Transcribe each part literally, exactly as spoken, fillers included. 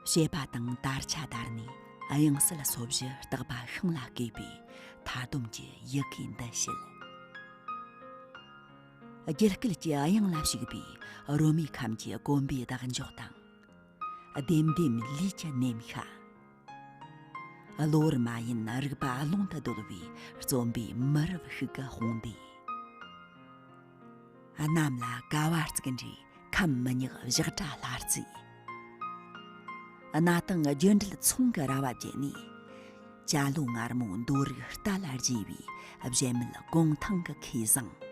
བྱེད་པ་དང་དར་ཆ་དར་ནས་དབྱངས་གསལ་སོ་བཞི་རྟག་པ་ཤིང་ལ་གས་པའི་མཐའ་སྡོམ་གྱི་ཡི་གེ་འདི་བཤད། རྒྱུད་སྐུད་ཀྱི་དབྱངས་ལ་ཞུགས་པའི་རོལ་མོའི་ཁམས་ཀྱི་གོམ་པའི་བདག་འཇོག་དང་། ལྡེམ་ལྡེམ་ལུས་ཀྱི་ནེམ་ཤ། གློ་བུར་མ་ཡིན་རིག་པ་ཀློང་དུ་རྡོལ་བའི་རྩོམ་པའི་མི་རབས་ཤིག་གི་དཔུང་སྡེ། གནམ་ལ་ཀ་བ་བརྩིགས་འདྲའི་ཁམས་མི་ཉག་བཞག་གྲྭ་ལྷ་རྩེ། གནའ་དེང་རྒྱུན་འགྲུལ་ཚོང་གི་ར་བ་བརྒྱུད་ནས། ཇ་ལུ་མངར་མོའི་འདོ་རིགས་རྟ་ལ་རྒྱས་པའི་གཞལ་མེད་གུང་ཐང་གི་ཁེ་བཟང་།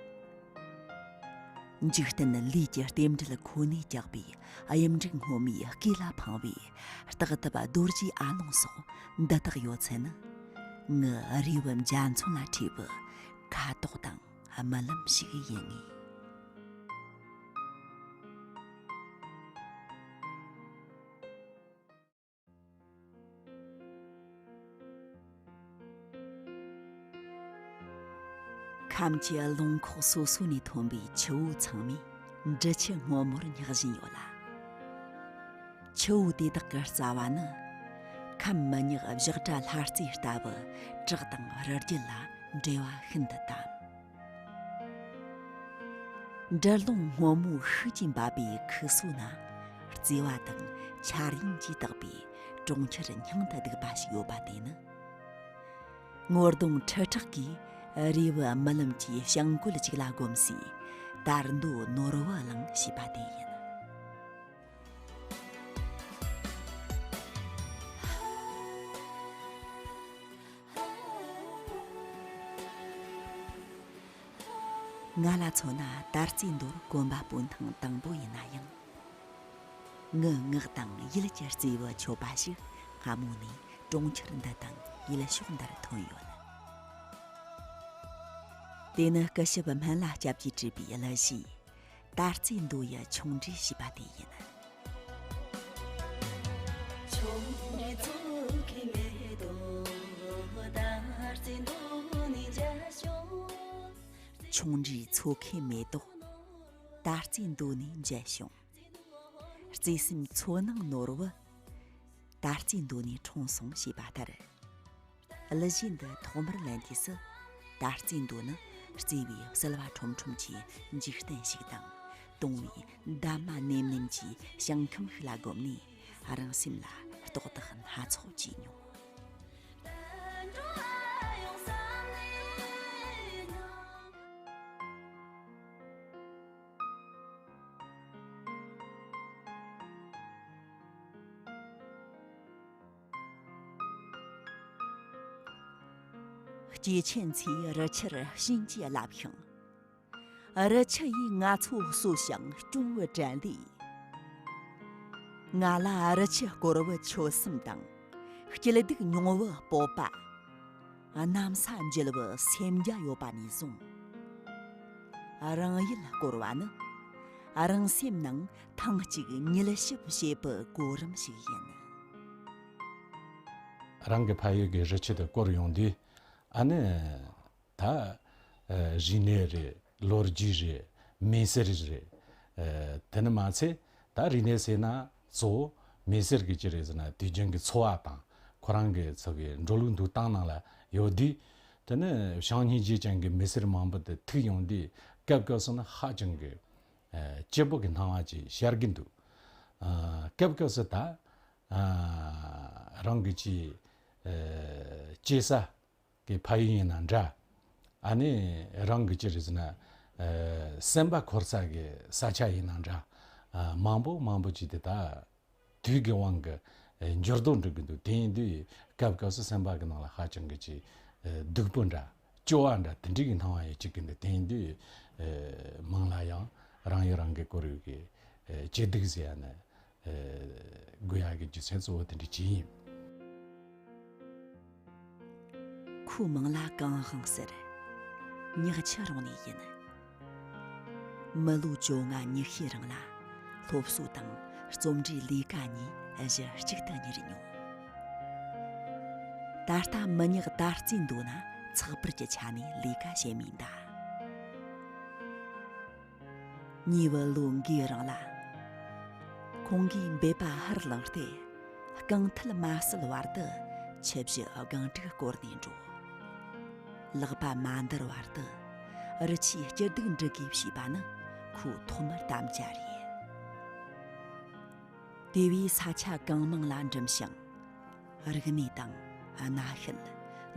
འཇིག་རྟེན་ལུས་ཀྱི་རྟེན་འབྲེལ་ཁོ་ནས་བཀྱགས་པའི་གཡུ་འབྲུག་སྔོན་མོའི་སྐེ་ལ་འཕངས་པའི་སྟག་བཏབ་རྡོ་རྗེའི་ཨ་ལོང་སོགས་འདི་དག་ཡོད་ཚད་ནི། ངའི་རུས་པའི་འཇའ་ཚོན་ལ་འཁྲིས་པའི་ཁ་དོག་དང་རྨི་ལམ་ཞིག་ཡིན་ངེས། ཁམས་ཀྱི་ལུང་ཁོག་སོ་སོ་ནས་ཐོན་པའི་ཆུ་བོ་ཚང་མས་འབྲི་ཆུ་སྔོན་མོར་བསྙེགས་བཞིན་ཡོད་ལ། ཆུ་བོ་དེ་དག་གི་རྩ་བ་ནི་ཁམས་མི་ཉག་བཞག་གྲྭ་ལྷ་རྩེ་ལྟ་བུ་བྲག་དང་རི་རྒྱུད་ལ་འབྲེལ་བ་ཤིན་ཏུ་དམ། འབྲི་ཀླུང་སྔོན་མོའི་ཤུགས་ཀྱིས་འབབ་པའི་ཁུག་སོ་ན་རྩེ་བ་དང་འཆར་ཡན་གྱིས་བཏགས་པའི་གྲོང་ཁྱེར་སྙིང་དུ་སྡུག་པ་ཞིག་ཡོད་པ་དེ་ནི། ངོ་གདོང་ཁྲི་ཕྲག་གིས་རུས་པའི་རྨི་ལམ་གྱི་བྱང་བུ་གཅིག་ལ་བསྒོམས་སའི་དར་མདོ་ནོར་བུ་གླིང་ཞེས་པ་དེ་ཡིན། ང་ལ་མཚོན་ན་དར་རྩེ་མདོ་གོམ་པ་སྤོ་ཐེངས་དང་པོ་ཡིན་ན་ཡང་། ངའི་ངག་དང་ཡིད་ཀྱི་རྩེ་བའི་མཆོད་པ་ཞིག་སྔ་མོ་ནས་གྲོང་ཁྱེར་འདི་དང་ཡུལ་ཕྱོགས་འདིར་ཐོན་ཡོད། དེ་ནི་སྐུ་ཞབས་སྨན་བླ་སྐྱབས་ཀྱིས་བྲིས་པའི་གླུ་གཞས་དར་རྩེ་མདོ་ཡི་ཆུང་འདྲིས་ཞེས་པ་དེ་ཡིན། ཆུང་འདྲིས་མཚོ་ཁའི་མེ་ཏོག་དར་རྩེ་མདོ་ནས་མཇལ་བྱུང་། བརྩེ་སེམས་མཚོ་ནང་ནོར་བུ། ད་རྩེ་མདོ་ནས་འཁྲུངས་སོང་ཞེས་པ་ལྟར། གླུ་གཞས་འདི་ཐོག་མར་ལེན་དུས་སུ། ད་རྩེ་མདོ་ནི་བརྩེ་བའི་བསིལ་བ་ཁྲོམ་ཁྲོམ་གྱི་འཇིག་རྟེན་ཞིག་དང་། དུང་བའི་འདབ་མ་ནེམ་ནེམ་གྱི་ཞིང་ཁམས་ཤིག་ལ་བསྒོམས་ནས་རང་སེམས་ལ་རྟོག་བདག་སྣ་ཚོགས་བྱས་མྱོང་། སྐྱེས་ཆེན་ཚོས་རི་ཆུར་བྱིན་གྱིས་བརླབས་ཤིང་། རི་ཆུ་ཡིས་ང་ཚོ་གསོ་ཞིང་སྐྱོང་བའི་དྲིན་ལས། ང་ལ་རི་ཆུ་བསྐོར་བའི་ཆོད་སེམས་དང་། སྐྱིད་སྡུག་མྱོང་བའི་སྤོབས་པ། གནམ་ས་འཇིལ་བའི་སེམས་རྒྱ་ཡོད་པ་ནས་བཟུང་། རང་ཡུལ་བསྐོར་བ་ནི་རང་སེམས་ནང་ཐེངས་གཅིག་མྱུལ་ཞིབ་བྱེད་པའི་གོ་རིམ་ཞིག་ཡིན། རང་གི་ཕ་ཡུལ་གྱི་རི་ཆུ་དེ་བསྐོར་ཡོང་དུས། ཨ་ནི་ད་རིག་གནས་རེད། ལོ་རྒྱུས་རེད། མི་སེར་རེད། དེ་ནི་མ་ཚད། ད་རིག་གནས་ཟེར་ན་གཙོ་བོ་མི་སེར་གྱི་ཅི་རེད་ཟེར་ན་དུས་རྒྱུན་གྱི་འཚོ་བ་དང་ཁོ་རང་གི་ཚོ་གི་འགྲོ་ལུགས་འདུག་སྟངས་ནང་ལ་ཡོད་དུས། དེ་ནི་བྱང་སྙིང་རྗེ་ཅན་གྱི་མི་སེར་མང་པོ་དེ་ཐུག་ཡོང་དུས་སྐབས་སྐབས་སུ་ནི་ཧ་ཅང་གི་སྐྱིད་པོ་གི་སྣང་བ་ཅིག་ཤར་གྱི་འདུག་སྐབས་སྐབས་སུ་ད་རང་གི་ཅི་སྐྱེས་ས་གི་ཕ་ཡུལ་ཡིན་ན་འདྲ། ཨ་ནི་རང་གི་ཅི་རེད་ཟེར་ན། ཨ་སེམས་པ་འཁོར་ས་གི་ས་ཆ་ཡིན་ན་འདྲ། ཨ་མང་པོ་མང་པོ་ཅིག་དེ་ད་དུས་ཀྱི་དབང་གིས་འགྱུར་ལྡོག་འགྲོ་གི་འདུག་དེ་ཡིན་དུས་སྐབས་སྐབས་སུ་སེམས་པ་གི་ནང་ལ་ཧ་ཅང་གི་ཅི་སྡུག་པོ་འདྲ། སྐྱོ་བ་འདྲ་དེ་འདྲའི་གི་སྣང་བ་ཡང་སྐྱེ་གི་འདུག་དེ་ཡིན་དུས་མང་ལ་ཡང་རང་ཡུལ་རང་གི་བསྐོར་ཡུལ་གི་སྐྱིད་སྡུག་ཟེར་ཡ་ནི། དགོས་ཡག་གི་རྒྱུ་མཚན་གཙོ་བོ་དེ་འདྲ་ཅིག་ཡིན། ཁོའི་མིང་ལ་གངས་དབང་ཟེར། ཉག་ཆུ་རོང་ནས་ཡིན། མི་ལོ་བཅོ་ལྔ་ཉི་ཤུའི་རིང་ལ་སློབ་གསོ་དང་རྩོམ་འབྲིའི་ལས་ཀ་གཉིས་གཞི་གཅིག་ཏུ་གཉེར་མྱོང་། ད་ལྟ་མི་ཉག་དར་རྩེ་མདོ་ན་ཚགས་པར་གྱི་ཆ་ནས་ལས་ཀ་བྱེད་མིན་གདའ། ཉེ་བའི་ལོ་འགའི་རིང་ལ། ཁོང་གིས་འབད་པ་ཧུར་བླངས་ཏེ། རྐང་མཐིལ་མ་བསལ་བར་དུ་ཆུ་བཞི་སྒང་དྲུག་བསྐོར་ནས་འགྲོ། ལག་པ་མ་འདར་བར་དུ་རི་ཆུའི་སྐྱིད་སྡུག་འདྲི་དགོས་ཞེས་པ་ནི་ཁོའི་ཐོག་མར་དམ་བཅའ་རེད། དེ་བས་ས་ཆ་གང་མང་ལ་འགྲིམ་ཞིང་། རིག་གནས་དང་། གནའ་ཤུལ།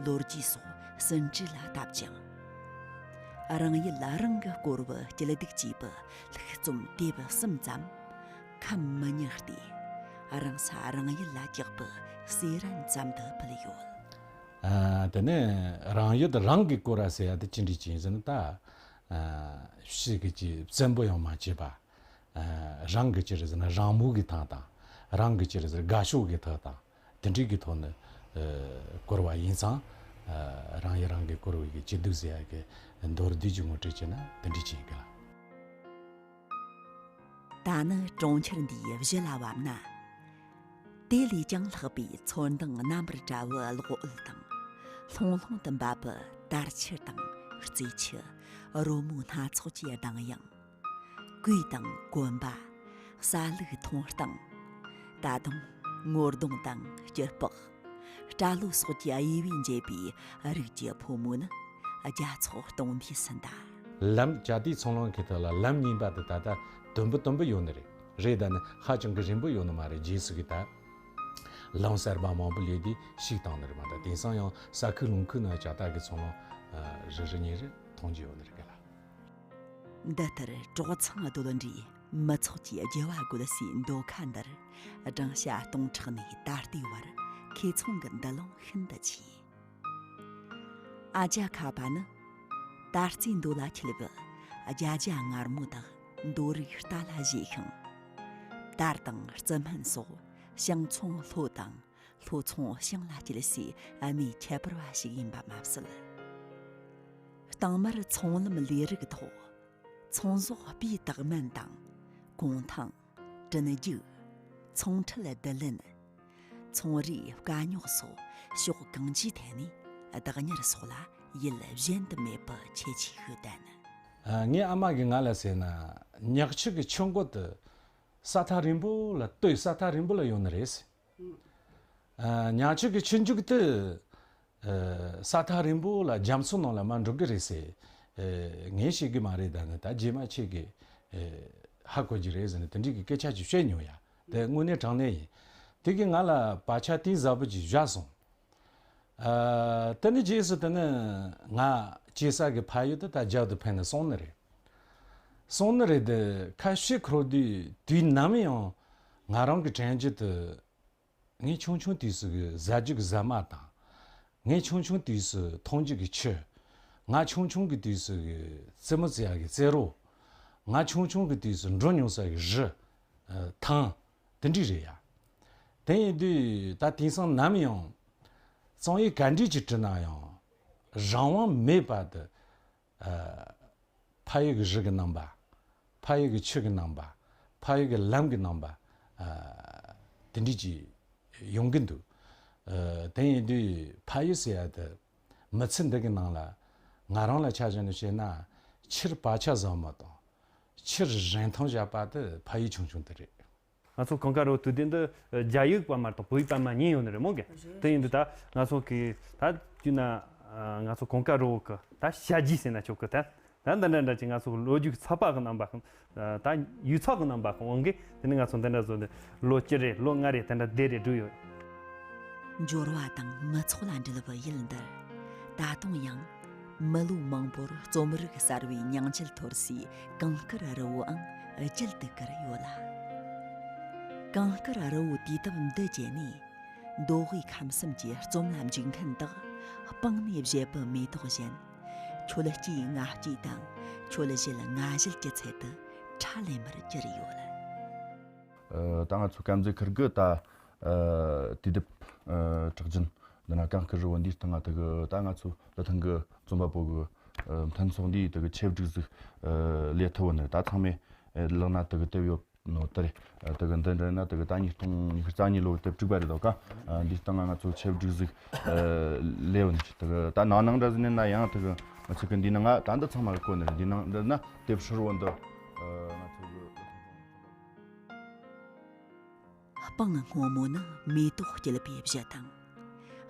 ལོ་རྒྱུས་སོགས་ཟིན་བྲིས་ལ་བཏབ་ཅིང་། རང་ཡུལ་རང་གི་སྐོར་བུ་སྐྱིད་སྡུག་ཅེས་པའི་ལྷུག་རྩོམ་དེབ་གསུམ་ཙམ་ཁམས་མི་ཉག་སྟེ་རང་ས་རང་ཡུལ་ལ་བཀྱག་པའི་གསེར་རན་ཙམ་དུ་ཕུལ་ཡོད། ཨ། དེ་ནས་རང་ཡུལ་རང་གི་སྐོར་བ་ཟེར་ཡ་དེ་ཅི་འདྲ་ཅིག་ཡིན་ཟེར་ན། ད་ཨ་ཕྱི་གི་ཅིག་བཙན་པོ་ཡང་མ་བྱས་པ། ཨ། རང་གི་ཅི་རེད་ཟེར་ན་རང་མོས་ཀྱི་ཐོག་དང་། རང་གི་ཅི་རེད་ཟེར་དགའ་ཕྱོགས་ཀྱི་ཐོག་དང་། དེ་འདྲའི་གི་ཐོག་ནས་ཨ་བསྐོར་བ་ཡིན་ཙང་། ཨ། རང་ཡུལ་རང་གི་བསྐོར་བའི་གི་སྐྱིད་སྡུག་ཟེར་ཡ་གི་མདོར་བསྡུས་ཀྱི་ངོ་སྤྲོད་བྱས་ན་དེ་འདྲ་ཅིག་ཡིན་གི་ལ། ད་ནི་གྲོང་ཁྱེར་འདིའི་གཞི་ལ་བབས་ན། དེ་ལས་ཀྱང་ལྷག་པའི་ཚོན་མདངས་རྣམ་པར་བཀྲ་བའི་གློག་འོད་དང་། ལྷུང་ལྷུང་དུ་འབབ་པའི་དར་ཆུ་དང་རྩེ་ཆུ། རོལ་མོའི་སྣ་ཚོགས་ཀྱི་གདངས་དབྱངས། གོས་དང་གོན་པ། ཟ་ལུགས་མཐོང་སྟངས། ད་དུང་ངོ་གདོང་དང་སྐྱི་ལྤགས། སྐྲ་ལོ་སོགས་ཀྱི་དབྱེ་བས་འབྱེད་པའི་རིགས་ཀྱི་ཕོ་མོ་ནི་རྒྱ་ཚོགས་སྟོང་འདུས་སུ་འདའ། ལམ་ཇ་ཏི་ཚོང་ལམ་གི་ཐོག་ལ་ལམ་གཉིས་པ་དེ་ད་ལྟ་དུམ་བུ་དུམ་བུ་ཡོད་ནི་རེད། རེད། ད་ནི་ཧ་ཅང་གི་རིང་པོ་ཡོད་ནི་མ་རེད། རྗེས་སུ་གི་ད་ལམ་གསར་པ་མང་པོ་ལས་དེ་ཞིག་བཏང་ནི་རེད་མ་གཏོགས། དེང་སང་ཡང་ས་ཁུལ་ལུང་ཁུལ་ནང་ཇ་ཏ་གི་ཚོང་ལམ་རེ་རེ་གཉིས་རེ་མཐོང་རྒྱུ་ཡོད་ནི་རེད་ག་ལ། འདི་ལྟར་གྲོག་ཚང་རྡོ་ལི་འདྲའི་མི་ཚོགས་ཀྱི་རྒྱལ་བ་རྒོད་སའི་མདོ་ཁ་འདིར། སྦྲང་ཤ་སྟོང་ཕྲག་ནས་ད་ལྟའི་བར་ཁེ་ཚོང་གི་མདུན་ལམ་ཤིན་ཏུ་ཆེ། ཨ་ཇ་ཁ་པ་ནི་དར་རྩེ་མདོ་ལ་འཁེལ་བའི་རྒྱ་ཇ་མངར་མོ་དག་མདོ་རིགས་རྟ་ལ་བཞེས་ཤིང་། དར་དང་རྩི་སྨན་སོགས་ཞང་ཚོང་ལྷོ་དང་། ལྷོ་ཚོང་བྱང་ལ་སྐྱེལ་སའི་གནས་ཁྱད་པར་བ་ཞིག་ཡིན་པ་མ་ཟད། རྟིང་མར་ཚོང་ལམ་ལས་རིགས་ཐོག་ཚོང་ཟོག་སྤུས་དག་སྨན་དང་། གོང་ཐང་། དྲིན་རྒྱུག་ཚོང་ཁྲལ་བསྡུ་ལེན། ཚོང་རའི་དཀའ་རྙོག་སོགས་ཕྱོགས་གང་ཅིའི་ཐད་ནས་བདག་གཉེར་སོགས་ལ་ཡིད་གཞན་དུ་མེད་པར་ཁྱད་ཆོས་ཤིག་ལྡན། ཨ། ངའི་ཨ་མ་གིས་ང་ལ་ཟེར་ན། ཉག་ཆུ་གི་ཆུ་མགོ་དེ་ས་ཐག་རིང་པོ་ལ་སྟོད་ས་ཐག་རིང་པོ་ལ་ཡོད་ནི་རེད། ཨ། ཉག་ཆུ་གི་ཆུ་མཇུག་དེ། ཨ། ས་ཐག་རིང་པོ་ལ་རྒྱ་མཚོ་ནང་ལ་མར་འགྲོ་གི་རེད་ཟེར། ཨ། ངས་ཤེས་གི་མ་རེད། ད་ནི་ད་རྗེས་མ་ཁྱེད་ཀྱིས། ཨ། ཧ་གོ་གི་རེད་ཟེར་ནས་དེ་འདྲའི་གི་སྐད་ཆ་ཅིག་བཤད་མྱོང་ཡ། དེ་དངོས་གནས་དྲང་གནས་ཡིན། དེ་གིས་ང་ལ་བག་ཆགས་གཏིང་ཟབ་པོ་ཅིག་བཞག་སོང་། ཨ། དེ་ནས་རྗེས་སུ་དེ་ནས་ང་སྐྱེས་ས་གི་ཕ་ཡུལ་དེ་ད་རྒྱབ་ཏུ་འཕེན་ནས་སོང་ནི་རེད། སོང་ནི་རེད། དེ་ཁ་ཤས་འཁོར་དུས་དུས་ནམ་ཡང་ང་རང་གི་དྲན་རྒྱུ་དེ། ངའི་ཆུང་ཆུང་དུས་སུ་གི་ཟ་རྒྱུ་གི་ཟ་མ་དང་། ངའི་ཆུང་ཆུང་དུས་སུ་འཐུང་རྒྱུ་གི་ཆུ། ང་ཆུང་ཆུང་གི་དུས་སུ་གི་རྩེད་མོ་རྩེ་ཡག་གི་རྩེད་རོགས། ང་ཆུང་ཆུང་གི་དུས་སུ་འགྲོ་མྱོང་ས་གི་རི། ཨ། ཐང་། དེ་འདྲ་རེད་ཡ། དེ་ཡིན་དུས་ད་དེང་སང་ནམ་ཡང་རྩོམ་ཡིག་ག་འདྲ་ཅིག་བྲིས་ན་ཡང་རང་དབང་མེད་པ་དེ། ཨ། ཕ་ཡུལ་གྱི་རི་གི་རྣམ་པ། ཕ་ཡུལ་གྱི་ཆུ་གི་རྣམ་པ། ཕ་ཡུལ་གྱི་ལམ་གྱི་རྣམ་པ། ཨ། དེ་འདྲ་ཅིག་ཡོང་གི་འདུག། ཨ། དེ་ཡིན་དུས་ཕ་ཡུལ་ཟེར་ཡ་དེ་མི་ཚེ་འདི་གི་ནང་ལ་ང་རང་ལ་ཆ་བཞག་ནས་བཤད་ན། ཆེས་བག་ཆགས་ཟབ་མོ་དང་ཆེས་རིན་ཐང་བཞག་པ་དེ་ཕ་ཡུལ་ཆུང་ཆུང་དེ་རེད། ང་ཚོ་ཀུན་དགའ་རི་བོ་དུས་དེབ་འདི་རྒྱ་ཡིག་པ་མ་གཏོགས་བོད་ཡིག་པ་མ་ཉན་ཡོད་ནི་རེད་མོ་གི། རེད། དེ་ཡིན་དུས་ད་ང་ཚོ་གི་ད་དུས་ན་ང་ཚོ་ཀུན་དགའ་རི་བོ་གི་ད་ཞ་རྒྱས་ཟེར་ན་ཆོག་གི། ད་ད་འདི་འདྲ་འདྲ་ཅིག་ང་ཚོ་གི་ལོ་རྒྱུས་ཀྱི་ཚགས་པར་གི་རྣམ་པ་གི། ད་ཡིག་ཚགས་གི་རྣམ་པ་གི་འོང་གི། དེ་ནས་ང་ཚོ་འདི་འདྲ་བཟོ་འདི་ལོ་བཅུ་རེ་ལོ་ལྔ་རེ་དེ་འདྲ་བསྡད་རེ་འགྲོ་ཡོད། འབྱོར་བ་དང་མི་ཚོགས་ལ་འབྲེལ་བའི་ཡུལ་འདིར། ད་དུང་ཡང་མི་ལོ་མང་པོར་རྩོམ་རིག་གསར་བའི་ཉིང་བཅུད་འཐོར་སའི་གངས་དཀར་རི་བོའང་རྒྱུད་དུ་བཀུར་ཡོད་ལ། གངས་དཀར་རི་བོའི་དུས་དེབ་འདི་བརྒྱུད་ནས། མདོ་དབུས་ཁམས་གསུམ་གྱི་རྩོམ་ལ་འཇུག་མཁན་དག་སྤང་ནས་བཞད་པའི་མེ་ཏོག་བཞིན། ཁྱོད་སྐྱེས་ང་སྐྱེས་དང་ཁྱོད་བཞད་ང་བཞད་ཀྱི་ཚད་དུ་ཁྲ་ལེན་པར་གྱུར་ཡོད། ཨ། ད་ང་ཚོ་དཀར་མཛེས་ཁུལ་གྱི་ད། ཨ། དུས་དེབ། ཨ། གྲགས་ཅན་འདི་ན་གངས་སྐུ་རི་བོ་འདིའི་སྟེང་ང་དེ་གི་ད་ང་ཚོ་ལི་ཐང་གི་རྩོམ་པ་པོ་གི། ཨ། མཐུན་ཚོགས་འདིས་དེ་གི་ཆེད་སྒྲིག་ཟིག་ཨ། ལས་ཐུབ་བོ་ནི་ད་ཚང་མས་ལག་ན་དེ་གི་དེབ་ཡོད་ནོ་དེ་རེད། ཨ། དེ་གི་འདི་འདྲ་ན་དེ་གི་ད་ཉིས་སྟོང་ཉི་ཤུ་རྩ་གཉིས་ལོ་གི་དེབ་དྲུག་པ་རེད་དོ་ཀ། ཨ། འདིའི་སྟེང་ང་ང་ཚོ་ཆེད་སྒྲིག་ཟིག་ཨ། ལས་བོ་ནི་དེ་གི་ད་ནང་ནང་འདྲ་ཟིག་ནས་ན་ཡང་དེ་གི་ང་ཚོ་གི་འདི་ན་ང་ད་འདི་ཚང་མ་གི་གོ་ནི་རེད། འདི་ནང་འདི་ན་དེབ་ཧྲིལ་བོ་འདི། ཨ། ང་ཚོ་གི། སྤང་སྔོན་མོ་ནི་མེ་ཏོག་སྐྱེད་པའི་གཞི་དང་།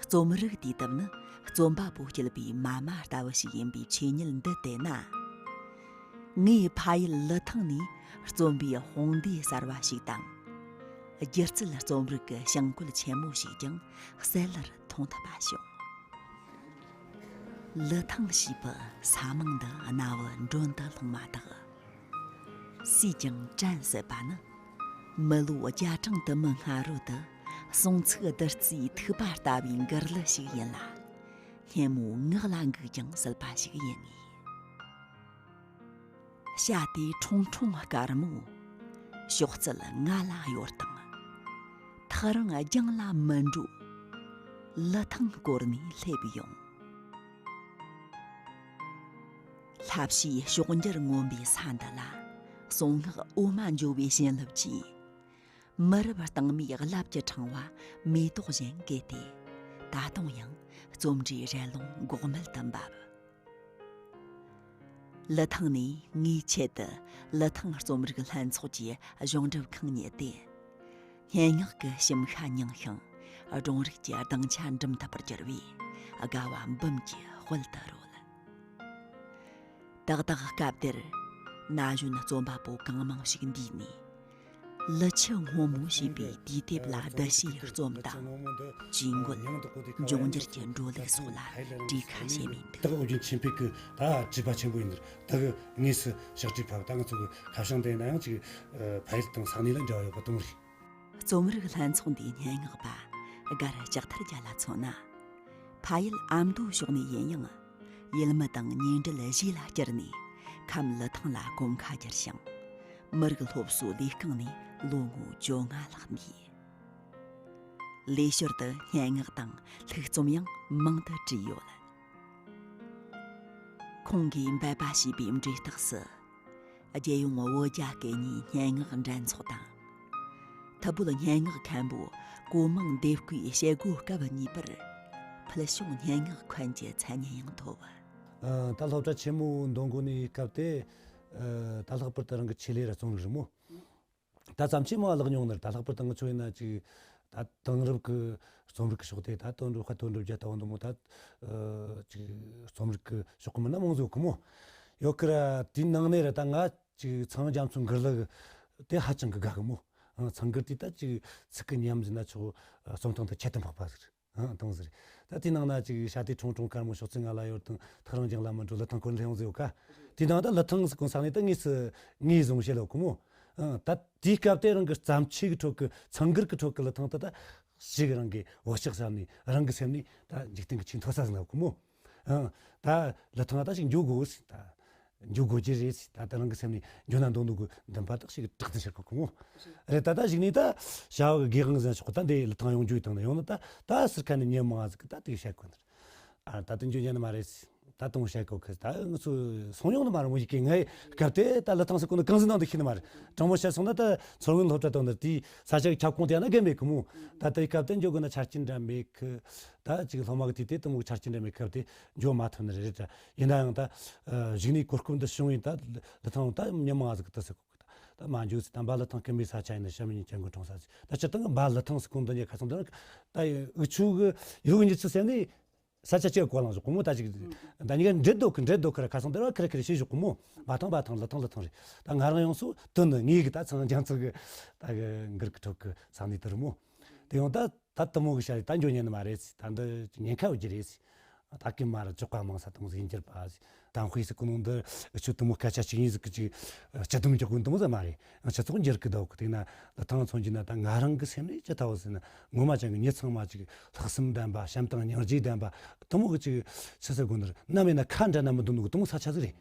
རྩོམ་རིག་དུས་དེབ་ནི་རྩོམ་པ་པོ་སྐྱེད་པའི་མ་མ་ལྟ་བུ་ཞིག་ཡིན་པའི་ཆོས་ཉིད་འདི་བལྟས་ན། ངའི་ཕ་ཡུལ་ལི་ཐང་ནས་རྩོམ་པའི་དཔུང་སྡེ་གསར་བ་ཞིག་དང་། སྒྱུ་རྩལ་རྩོམ་རིག་གི་བྱང་བཀོད་ཆེན་མོ་ཞིག་ཀྱང་གསལ་ལེར་མཐོང་ཐུབ་པ་བྱུང་། ལི་ཐང་ཞེས་པའི་ས་མིང་འདི་རྣ་བར་འགྲོ་འདི་ལྷུང་མ་ཐག་སུས་ཀྱང་དྲན་སྲིད་པ་ནི། མི་ལོ་བརྒྱ་གྲངས་དུ་མའི་སྔ་རོལ་དུ་སྲོང་ཚིག་བདུད་རྩིའི་ཐིགས་པ་ལྟ་བུའི་མགུར་གླུ་ཞིག་ཡིན་ལ། སྙན་མོ་ངག་ལ་འགུག་ཀྱང་སྲིད་པ་ཞིག་ཡིན་ངེས། བྱ་དེ་ཁྲུང་ཁྲུང་དཀར་མོ། ཕྱོགས་བཙལ་ང་ལ་གཡོར་དང་། ཐག་རིང་རྒྱང་ལ་མི་འགྲོ། ལི་ཐང་བསྐོར་ནས་སླེབས་ཡོང་། ལྷ་བྱའི་ཕྱོགས་འགྱུར་མངོན་པའི་ས་འདི་ལ། གསུང་ངག་འོ་མ་འཇོ་བའི་བྱིན་རླབས་ཀྱིས། མི་རབས་སྟེང་མའི་རླབས་ཀྱི་ཕྲེང་བ་མེ་ཏོག་བཞིན་གས་ཏེ། ད་དུང་ཡང་རྩོམ་འབྲིའི་རལ་ལུང་འགོག་མེད་དུ་འབབ། ལི་ཐང་ནས་ངའི་ཆེད་དུ་ལི་ཐང་རྩོམ་རིག་ལྷན་ཚོགས་ཀྱི་གཞུང་སྒྲུབ་ཁང་རྙེད་དེ། སྙན་ངག་གི་ཞིམ་ཤ་མྱངས་ཤིང་སྒྲུང་རིག་གི་སྡིངས་ཆ་འགྲིམ་ཐུབ་པར་གྱུར་བས་དགའ་བ་འབུམ་གྱིས་དཔལ་དུ་རོལ། ཏག་ཏག་སྐབས་དེར་ན་གཞོན་རྩོམ་པ་པོ་གང་མང་ཞིག་འདུས་ནས། ལི་ཆུ་སྔོན་མོ་ཞེས་པའི་དུས་དེབ་ལ་བསྡུ་བྱའི་རྩོམ་དང་། ཇུས་འགོད། འབྱུང་འགྱུར་གྱི་འགྲོ་ལུགས་སོགས་ལ་གྲོས་ཁ་བྱེད་མུས་འདུག། ད་གི་ཨོ་རྒྱན་ཆོས་འཕེལ་གྱི་ད་བྲིས་པ་ཆེན་པོ་ཡིན་ནོ། ད་གི་དངོས་སུ་ཞག་བྲིས་ཕབ། ད་ང་ཚོ་གི་ཁ་བྱང་དེ་ན་ཡང་ཅིག་ཕ་ཡུལ་དང་ས་གནས་ལ་འབྲེལ་བ་ཡོད་པ་དང་རེད། རྩོམ་རིག་ལྷན་ཚོགས་འདིའི་སྙན་ངག་པ་སྒར་ལྕགས་ཐར་རྒྱལ་ལ་མཚོན་ན། ཕ་ཡུལ་ཨ་མདོ་ཕྱོགས་ནས་ཡིན་ཡང་། ཡུལ་མི་དང་ཉེ་འབྲེལ་བྱས་ལ་བསྐྱུར་ནས་ཁམས་ལི་ཐང་ལ་གོམ་ཁ་བསྒྱུར་ཞིང་། མི་རིགས་སློབ་གསོའི་ལས་རྐང་ནས་ལོ་ངོ་བཅོ་ལྔ་ལྷག་འདས། ལས་ཞོར་དུ་སྙན་ངག་དང་ལྷུག་རྩོམ་ཡང་མང་དུ་བྲིས་ཡོད། ཁོང་གིས་འབད་པ་བྱས་པའི་འབྲས་རྟགས་སུ། རྒྱལ་ཡོངས་བོད་རྒྱ་སྐད་གཉིས་སྙན་ངག་འགྲན་ཚོགས་དང་། ཐུ་བྷོད་སྙན་ངག་མཁན་པོ་གོ་མང་སྡེ་དགུའི་བྱེད་སྒོ་སྐབས་གཉིས་པར་ཕུལ་བྱུང་སྙན་ངག་མཁན་གྱི་མཚན་སྙན་ཡང་ཐོབ། ཨ། ད་སློབ་གྲྭ་ཆེན་མོ་འདོན་གོ་ནས་སྐབས་དེ། ཨ། ད་ལྷག་པར་དུ་རང་གི་ཆེད་ལས་ར་རྩོམ་རིག་རེད་མོ། ད་བརྩམས་ཆོས་མང་བ་བཀླགས་མྱོང་ནི་རེད། ད་ལྷག་པར་དུ་ང་ཚོ་ཡིན་ན་ཅིག་ད་དེང་རབས་ཀྱི་རྩོམ་རིག་གི་ཕྱོགས་དེ། ད་དོན་གྲུབ་དཔལ། དོན་གྲུབ་རྒྱལ་ལྟ་བུ་འདི་མོ། ད་ཨ་ཅིག་རྩོམ་རིག་གི་ཕྱོགས་ཀྱི་མི་སྣ་མང་ཟིག་ཡོད་གི་མོ། ཡོད་གི་ར། དེའི་ནང་ནས་ར་ད་ང་ཅིག་ཚངས་རྒྱ་མཚོའི་མགུར་གླུ་དེ་ཧ་ཅང་གི་དགའ་གི་མོ། ཨང་། ཚངས་མགུར་དེ་ད་ཅིག་ཚིག་གི་ཉམས་ཟེར་ན་ཆོག། རྩོམ་སྟངས་དེ་ཁྱད་དུ་འཕགས་པ་ཟིག། ཨང་། དང་ཟེར། ད་དེའི་ནང་ན་ཅིག་བྱ་དེ་ཁྲུང་ཁྲུང་དཀར་མོ། ཕྱོགས་བཙལ་ང་ལ་གཡོར་དང་། ཐག་རིང་རྒྱང་ལ་མི་འགྲོ། ལི་ཐང་བསྐོར་ནས་སླེབས་ཡོང་ཟེར་ཡོད་ཀ། དེའི་ནང་ད་ལི་ཐང་ཟེར་གོ་ས་ནས་ད་དངོས་སུ་ངོས་བཟུང་བྱེད་ལོ་གི་མོ། ཨང་། ད་དེའི་སྐབས་དེ་རང་གི་བརྩམས་ཆོས་ཀྱི་ཁྲོད་ཀྱི། ཚངས་མགུར་གྱི་ཁྲོད་ཀྱི་ལི་ཐང་དེ་ད་ཞིག་རང་གི་བག་ཆགས་ཟིན་ནས། རང་གི་སེམས་ནས་ད་འཇིག་རྟེན་གྱི་ཆེས་མཐོ་ས་ཟིན་ལོ་གི་མོ། ཨང་། ད་ལི་ཐང་ད་ཞིག་འགྱོ་དགོས་ཟེར། ད་འགྱོ་དགོས་ཀྱི་རེད་ཟེར། ད་ད་རང་གི་སེམས་ནས་འགྱོ་ན་འདོད་ནོ་གི་འདུན་པ་དག་ཞིག་དྲག་ཏུ་ཤར་གོ་གི་མོ། རེད། ད་ད་གཞུག་ནས་ད་བྱ་བ་གི་དགེ་དབང་ཟིན་ཆོག། ད་འདི་ལི་ཐང་ཡོང་རྒྱུ་ཡི་དང་ནི་ཡོང་ན། ད་ད་ཟུར་ཁ་ནས་མྱི་མང་ཟིག་གིས་ད་དེ་བཤད་གོ་ནི་རེད། ཨ། ད་དུང་འགྱོ་ཉན་ནི་མ་རེད་ཟེར། ད་དུང་བཤད་གོ་གི། ད་ང་ཚོ་སོང་ཡོང་ནི་མ་རེད་མོ། ཡི་གེ་ངའི་སྐབས་དེ་ད་ལི་ཐང་ཟེར་གོ་ནི་གང་ཟིག་ནང་དུ་ཤེས་ནི་མ་རེད། དྲང་མོ་བཤད་སོང་ན་ད་མཚོ་སྔོན་སློབ་གྲྭ་དང་ནི་དེའི་ས་ཆ་གི་ཁྱབ་ཁོངས་དེ་ཡང་ན་གལ་མེད་གི་མོ། ད་དེའི་སྐབས་དེ་འགྱོ་དགོས་ན་ཆ་རྐྱེན་འདྲ་མེད་གི། ད་ཅིག་སློབ་མ་གི་དུས་དེ་དེ་མོ་གི་ཆ་རྐྱེན་འདྲ་མེད་སྐབས་དེ་འགྱོ་མ་ཐུབ་ནི་རེད། ད་ཡིན་ན་ཡང་ད་གཞུག་ནས་གོ་སྐབས་འདི་བྱུང་ཡིན། ད་ལི་ཐང་ད་མྱི་མང་ཟིག་གིས་དེ་ཟེར་གོ་གི། ད་ད་མ་འགྱོ་ཟེར། ད་འབའ་ལི་ཐང་སྐུ་མེད་ས་ཆ་ཡིན་ན་ཤ་མི་ཉན་སྐྱེ་དགུའི་གྲོང་གསེབ་ཟེར། ད་སྤྱིར་བཏང་གི་འབའ་ལི་ཐང་ཟེར་གོ་འདི་ཉེ་ཁ་སང་དེ་རིང་ད་འུ་ཆོ་གི་ཡུལ་གི་མྱི་ཚོ་སེམས་ནས་ས་ཆ་གཅིག་གོ་ལངས་བཞག་གོ་མོ། ད་ཅིག་ད་ཉི་ག་འདྲེ་སྡོད་གི་འདྲེ་སྡོད་གི་ར། ཁ་སང་དེ་ར་ཁེར་ཁེར་བྱས་བཞག་གོ་མོ། འབའ་ཐང་འབའ་ཐང་། ལི་ཐང་ལི་ཐང་རེད། ད་ང་རང་ཡོངས་སུ་དོན་ནི་ངའི་གི་ད་ཚངས་རྒྱ་མཚོ་གི་ད་གི་མགུར་གི་ཁྲོད་གི་ས་གནས་དེ་རེད་མོ། དེ་ཡང་ད་ད་དེ་མོ་གི་བཤད་རེད། ད་འགྱོ་ཉན་ནི་མ་རེད་ཟེར། ད་འདི་ཉེན་ཁ་ཡོད་རྒྱུ་རེད་ཟེར། ད་གི་མ་ར་ཅོག་པ་མང་ས་དང་ཟིན་གྱུར་པ་ཟེར། དང་ཧུའེ་ཟེར་གོ་ནོ་འདི་ཨུ་ཆོ་དེ་མོ་སྐད་ཆ་གཅིག་གཉིས་ཟིག་གི་ཅིག་སྤྱི་སྡོམ་རྒྱག་གོ་ནི་དེ་མོ་ཟིག་མ་རེད། སྤྱི་ཚོགས་འགྱུར་གི་འདུག་གི། དེ་ན་ལི་ཐང་མཚོན་རྒྱུ་ན་ད་ང་རང་གི་སེམས་ནས་ཅི་ལྟ་བུ་ཟེར་ན། ངོ་མ་ཅན་གི་མྱི་ཚང་མ་ཅིག་ལྷག་བསམ་ལྡན་པ། བྱམས་དང་སྙིང་རྗེ་ལྡན་པ་དེ་མོ་གི་ཅིག་ཆི་ཟེར་དགོས་ནི་རེད། ནམ་ཡིན་ན་ཁ་འབྲལ་ན་མི་འདོད་ནོ་གི་དེ་མོ་ས་ཆ་ཟིག་རེད།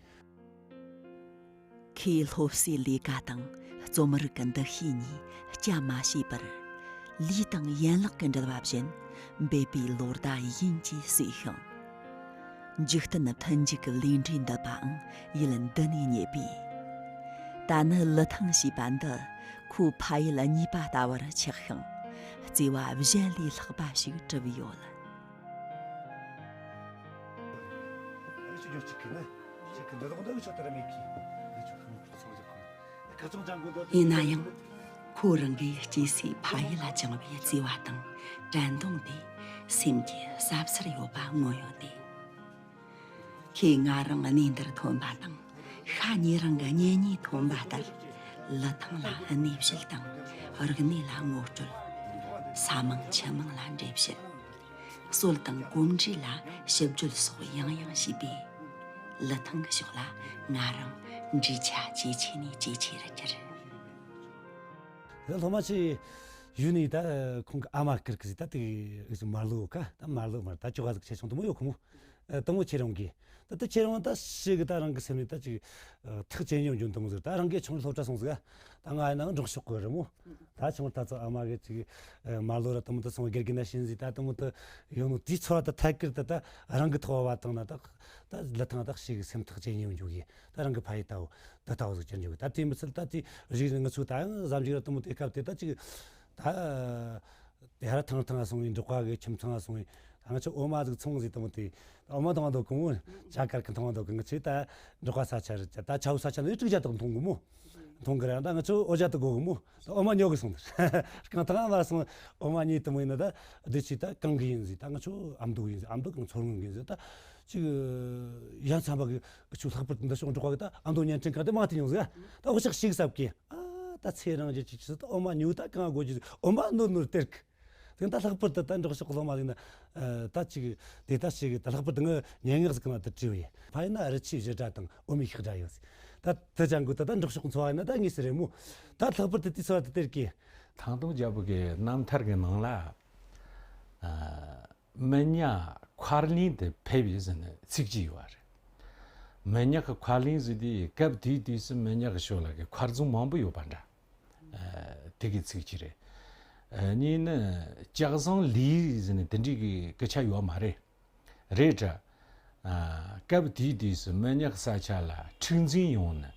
ཁོས་སློབ་གསོའི་ལས་ཀ་དང་རྩོམ་རིག་གི་འདུ་ཤེས་གཉིས་རྐྱ་མ་ཤེས་པར། ལུས་དང་ཡན་ལག་གི་འབྲེལ་བ་བཞིན་འབད་པས་ལོ་ཟླ་ཡིན་གྱིས་བསྲེགས་ཤིང་། འཇིག་རྟེན་མཐུན་འཇུག་གི་ལས་འབྲས་འདོད་པའང་ཡུལ་འདི་ནས་རྙེད་པས། ད་ནི་ལི་ཐང་ཞེས་པ་འདི་ཁོའི་ཕ་ཡུལ་གཉིས་པ་ལྟ་བུར་ཆགས་ཤིང་། བརྩེ་བ་གཞན་ལས་ལྷག་པ་ཞིག་གྲུབ་ཡོད། ཡིན་ན་ཡང་། ཁོ་རང་གི་སྐྱེས་སའི་ཕ་ཡུལ་ལ་བཅངས་པའི་བརྩེ་བ་དང་དྲན་གདུང་དེ་སེམས་ཀྱི་ཟབ་སར་ཡོད་པ་མངོན་ཡོད་དེ། ཁོས་ང་རང་གནས་འདིར་ཐོན་པ་དང་ཤ་ཉེ་རང་གི་གཉེན་ཉེས་ཐོན་པ་ལྟར། ལི་ཐང་ལ་གནས་བཤད་དང་རིག་གནས་ལ་ངོ་སྤྲོད། ས་མིང་ཆུ་མིང་ལ་འགྲེལ་བཤད། སྲོལ་དང་གོམས་འདྲིས་ལ་ཞིབ་བརྗོད་སོགས་ཡང་ཡང་བྱས་པས། ལི་ཐང་གི་ཕྱོགས་ལ་ང་རང་འདྲིས་ཆ་ཇེ་ཆེ་ནས་ཇེ་ཆེ་རུ་གྱུར། ད་སློབ་མ་ཆེ་ཡུལ་ནས་ད་ཁོང་གི་ཨ་མ་སྐུར་གི་ཟིག་ད་དེ་མར་ལོ་ཀ་ད་མར་ལོ་མར་ད་ཅོག་ག་ཟིག་ཆེ་ཆུང་དུ་མོ་ཡོད་ཁོ་མོ། ཨ། དང་པོ་ཁྱེད་རང་གིས། ད་ལྟ་ཁྱེད་རང་ད་ཞིག་གི་ད་རང་གི་སེམས་ནས་ད་ཅིག་ཨ། ཐག་ཇེ་ཉེ་འཇོན་དུ་མོ་ཟིག་ད་རང་གི་ཆུང་སློབ་གྲྭ་སོང་ཟིག་ད་ང་ཡིན་ན་འབྲོག་ཕྱོགས་གི་རི་མོ། ད་ཆུང་ད་ཚོ་ཨ་མ་གི་ཅིག་ཨ། མར་ལོ་ར་དུ་མོ་ད་སོང་དགེ་རྒན་ན་བྱིན་ཟིག་ད་དུ་མོ་ད་ཡོང་ནོ་དེའི་ཚོར་བ་ད་ཐད་ཀར་ད་ད་རང་གི་ཐོག་བ་བཏང་ན་ད་ད་ལི་ཐང་ད་ཞིག་གི་སེམས་ཐག་ཇེ་ཉེ་འཇོག་གི་ད་རང་གི་ཕ་ཡུལ་ད་བོ་ད་ད་བོ་ཟིག་ཅན་འཇོག་གི་ད་དེ་མི་ཚད་ད་དེ་རིག་ང་ཚོ་ད་ཡང་གཟའ་མཇུག་ར་དུ་མོ་དེ་སྐབས་དེ་ད་ཅིག་ད། དེ་ཧ་ར་ཐང་ཐང་སོང་བའི་འབྲོག་པ་གི་ཁྱིམ་ཚང་སོང་བའི་ང་ཚོ་འོ་མ་ཟིག་ཚོང་ཟིག་དང་དེ་འོ་མ་དང་དོ་གང་བོ་ཇ་དཀར་གི་ཐང་དོ་གང་ཚེ་ད་འབྲོག་པ་ས་ཆ་རེད་ད་ཆའུ་ས་ཆ་ནས་དྲུག་ཇ་དང་འཐུང་གི་མོ། འཐུང་གི་ར་ད་ང་ཚོ་འོ་ཇ་དུ་དགོ་གི་མོ། འོ་མ་ཉོ་གི་སོང་དེ་རྐང་ཐང་མ་སོང་འོ་མ་ཉོས་དུ་མོ་ཡིན་ན་ད་དེ་ཆི་ད་གང་གི་ཡིན་ཟིག་ད་ང་ཚོ་ཨ་མདོ་ཡིན་ཟིག་ཨ་མདོ་གང་ཚོར་ངོ་གི་ཡིན་ཟིག་ད་ཅིག་ཡང་ཚན་པ་གི་ཆུ་ལྷག་པར་འདི་ཤོག་འབྲོག་པ་གི་ད་ཨ་མདོ་བརྙན་འཕྲིན་ཁང་དེ་མ་དེ་ཉོ་ཟིག་ད་འོ་ཞག་ཞིག་ཟབ་གི་ཨ་ད་ཚེ་རིང་རྒྱུ་ཅིག་ཅིག་ད་འོ་མ་ཉོ་ད་གང་དགོས་ཀྱི་འོ་མ་ནོར་ནོར་སྟེར་གི་དེ་ད་ལྷག་པར་དུ་ད་འབྲོག་ཕྱོགས་སློབ་མ་ཟིག་ན་ད་ཅིག་དེ་ད་ཞིག་ད་ལྷག་པར་དུ་ངའི་སྙན་ངག་ཟིག་ན་དུ་བྲིས་ཡོད། ཕ་ཡུལ་ན་རི་ཆུའི་བཞུར་སྒྲ་དང་འོ་མའི་ཤིང་སྒྲ་ཡོད་ཟིག་ད་དུ་ཅང་གོ་ད་ད་འབྲོག་ཕྱོགས་འཚོ་བ་ཡིན་ན་ད་ངེས་སི་རེད་མོ། ད་ལྷག་པར་དུ་དེ་ཚོ་ད་སྟེར་གི་ཐང་སྟོང་རྒྱལ་པོ་གི་རྣམ་ཐར་གི་ནང་ལ། མི་ཉག་མཁར་གླིང་དུ་ཕེབས་ཡོད་ཟེར་ནས་ཚིག་གཅིག་ཡོད་པ་རེད། མི་ཉག་གི་མཁར་གླིང་ཟེར་དུས་སྐབས་དེའི་དུས་སུ་མི་ཉག་གི་ཕྱོགས་ལ་གི་མཁར་རྫོང་མང་པོ་ཡོད་པ་འདྲ། དེ་གི་ཚིག་གཅིག་རེད། གཉིས་ནི་ལྕགས་ཟངས་ལས་ཟེར་ནས་དེ་འདྲའི་གི་སྐད་ཆ་ཡོད་མ་རེད། རེད་དྲ། སྐབས་དེའི་དུས་སུ་མི་ཉག་ས་ཆ་ལ་འཁྲུག་འཛིང་ཡོང་ནས་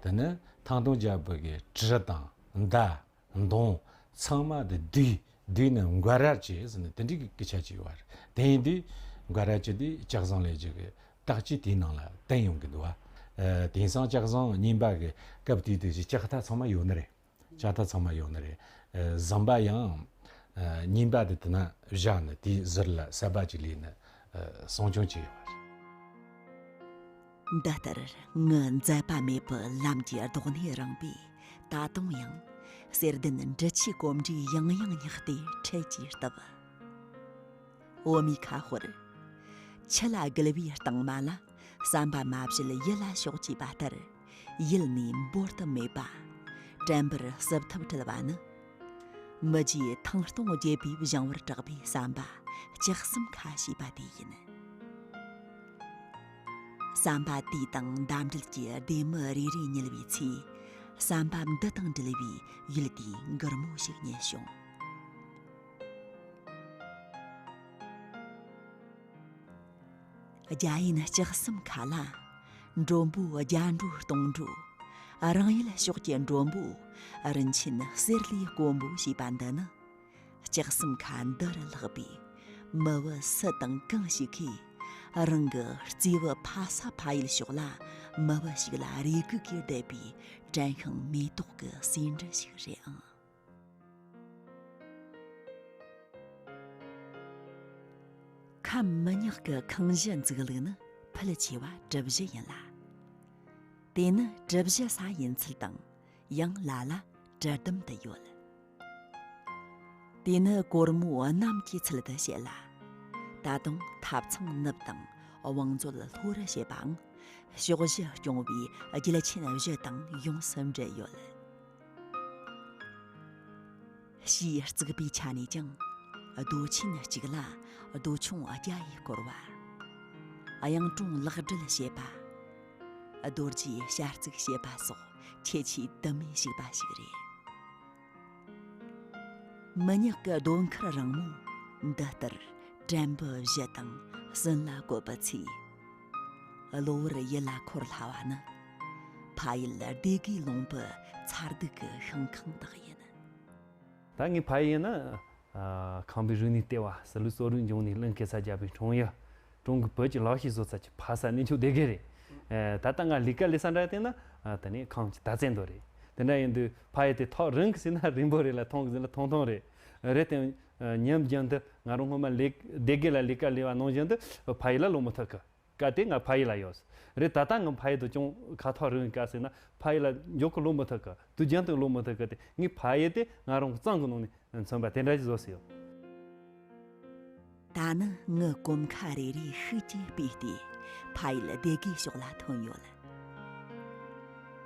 དེ་ནི་ཐང་སྟོང་རྒྱལ་པོ་གི་གྲི་དང་མདའ། མདུང་ཚང་མ་དེ་བསྡུས་བསྡུས་ནས་མགར་ར་བྱས་ཟེར་ནས་དེ་འདྲའི་གི་སྐད་ཆ་ཅིག་ཡོད་རེད། དེ་ཡིན་དུས་མགར་ར་བྱས་དུས་ལྕགས་ཟངས་ལས་ཀྱི་གི་བརྟག་དཔྱད་དེའི་ནང་ལ་བསྟན་ཡོང་གི་འདུག་བ། དེང་སང་ལྕགས་ཟངས་རྙིང་པ་གི་སྐབས་དེའི་དུས་ཀྱི་ལྕགས་ཐག་ཚང་མ་ཡོད་ནི་རེད། ལྕགས་ཐག་ཚང་མ་ཡོད་ནི་རེད། ཟམ་པ་ཡང་རྙིང་པ་དེ་དེ་ན་བཞག་ནས་དེའི་ཟུར་ལ་གསར་པ་ཅིག་ལས་ནས་སྲུང་སྐྱོང་བྱས་ཡོད་པ་རེད། འདི་ལྟར་ངི་མཛད་པ་མེད་པའི་ལམ་གྱི་རྡོག་སྣེ་རིང་པས་ད་དུང་ཡང་གསེར་ལྡན་འབྲི་ཆུའི་གོམ་འགྲོས་ཡང་ཡང་བསྙེགས་ཏེ་འཕྲལ་གྱིས་བཏབ། འོ་མའི་ཁ་ཤོར། ཆུ་ལ་བསྒུལ་བའི་སྟེང་མ་ལ་ཟམ་པ་མ་བཞུད་ཡུལ་ལ་ཕྱོགས་ཅེས་པ་ལྟར་ཡུལ་ནས་འབོར་དུ་མེད་པ། དྲན་པར་བསུབ་ཐབས་བྲལ་བ་ནི། མི་རྗེ་ཐང་སྟོང་རྒྱལ་པོས་བཞེངས་པར་གྲགས་པའི་ཟམ་པ་ལྕགས་ཟམ་ཁ་ཞེས་པ་དེ་ཡིན། ཟམ་པ་དེའི་སྟེང་འདམ་འགྲུལ་གྱི་སྡེར་མི་རེ་རེ་ཉུལ་བའི་ཚེ། ཟམ་པ་འདི་དང་འབྲེལ་བའི་ཡུལ་དེའི་མགུར་མོ་ཞིག་ཉན་བྱུང་། རྒྱ་ཡན་ལྕགས་ཟམ་ཁ་ལ། མགྲོན་པོ་རྒྱ་འགྲོ་སྟོང་འགྲོ། རང་ཡུལ་ཕྱོགས་ཀྱི་མགྲོན་པོ། རིན་ཆེན་གསེར་ལས་དཀོན་པོ་ཞེས་པ་འདི་ནི། ལྕགས་ཟམ་ཁ་འདི་རུ་ལྷགས་པའི་མི་བུ་སུ་དང་གང་ཞིག་གིས་རང་གི་གཙོས་བུ་ཕ་ས་ཕ་ཡུལ་ཕྱོགས་ལ་མི་བུ་ཞིག་ལ་རེ་སྒུག་གིས་བསྡད་པའི་དྲན་ཤིང་མེ་ཏོག་གི་ཟེའུ་འབྲུ་ཞིག་རེད་ཨང་། ཁམས་མི་ཉག་གི་ཁང་གཞི་འཛུགས་ལུགས་ནི་ཕལ་ཆེ་བ་གྲུ་བཞི་ཡིན་ལ། དེ་ནི་གྲུ་བཞི་ས་ཡིན་ཚུལ་དང་ཡང་ལ་ལ་གྲུ་ལྡུམ་དུ་ཡོད། དེ་ནི་གོར་མོ་གནམ་གྱི་ཚུལ་དུ་བྱེད་ལ། ད་དུང་ཐབ་ཚང་ནུབ་དང་བང་མཛོད་ལྷོ་རུ་བྱེད་པའང་ཕྱོགས་བཞི་སྐྱོང་བའི་རྒྱལ་ཆེན་བཞི་དང་ཡོངས་སུ་འབྲེལ་ཡོད། ཕྱིའི་རྩིག་པའི་ཆ་ནས་ཀྱང་རྡོ་ཆེན་གཅིག་ལ་རྡོ་ཆུང་བརྒྱ་ཡིས་བསྐོར་བ། གཡུང་དྲུང་ལག་སྦྲེལ་བྱེད་པ། རྡོ་རྗེའི་བྱ་རྩིག་བྱེད་པ་སོགས་ཁྱད་ཆོས་དུ་མས་བཤིག་པ་ཞིག་རེད། མི་ཉག་གི་སྡོད་མཁར་རིང་མོ་འདི་ལྟར་དྲན་པའི་གཞི་དང་སྲིན་ལ་བཀོད་པའི་ཚེ། གློ་བུར་ཡིད་ལ་འཁོར་སླ་བ་ནི། ཕ་ཡུལ་སྡེ་དགུའི་ལུང་པའི་མཚར་སྡུག་གི་ཤིང་ཁང་དག་ཡིན། ད་ངའི་ཕ་ཡུལ་ཡིན་ན། ཨ། ཁམས་པའི་རིག་གནས་ལྟེ་བ་ཟི་ལིང་སོ་རུ་འབྱུང་གནས་གླིང་གེ་སར་རྒྱལ་པོའི་འཁྲུངས་ཡུལ། གྲོང་གི་བོད་ཀྱི་ལག་ཤེས་བཟོ་ས་ཀྱི་ཕ་ས་གནས་མཆོག་སྡེ་དགེ་རེད། ཨ། ད་ལྟ་ང་ལས་ཀ་ལས་ས་འདྲ་བལྟས་ན། ཨ། དེ་ནས་ཁམས་ཀྱི་དར་རྩེ་མདོ་རེད། དེ་ དེ་འདྲ་ཡིན་དུས་ཕ་ཡུལ་དེ་ཐག་རིང་གི་ཟེར་ན་རིང་པོ་རེད་ལ། ཐུང་གི་ཟེར་ན་ཐུང་ཐུང་རེད། རེད་དེ་ཉམས་རྒྱུན་དུ་ང་རང་སྔོན་མ་ལས་སྡེ་དགེ་ལ་ལས་ཀ་ལས་པ་ནང་བཞིན་དུ་ཕ་ཡུལ་ལ་ལོག་མི་ཐུབ་གི། སྐབས་དེ་ང་ཕ་ཡུལ་ལ་ཡོད། རེད་ད་ལྟ་ང་ཕ་ཡུལ་དུ་ཅུང་ཁ་ཐག་རིང་ག་ཟེར་ན་ཕ་ཡུལ་ལ་མགྱོགས་ཀྱི་ལོག་མི་ཐུབ་གི། དུས་རྒྱུན་དུ་ལོག་མི་ཐུབ་གི། དེ་ངའི་ཕ་ཡུལ་དེ་ང་རང་གི་གཙང་གི་ནང་ནས་མཚོན་པ་དེ་འདྲ་ཞིག་བཟོ་སྲིད་ཡོད། ད་ནི་ངི་གོམ་ཁ་རེ་རེ་ཤུགས་ཀྱིས་སྤོས་ཏེ་ཕ་ཡུལ་སྡེ་དགེའི་ཕྱོགས་ལ་ཐོན་ཡོད།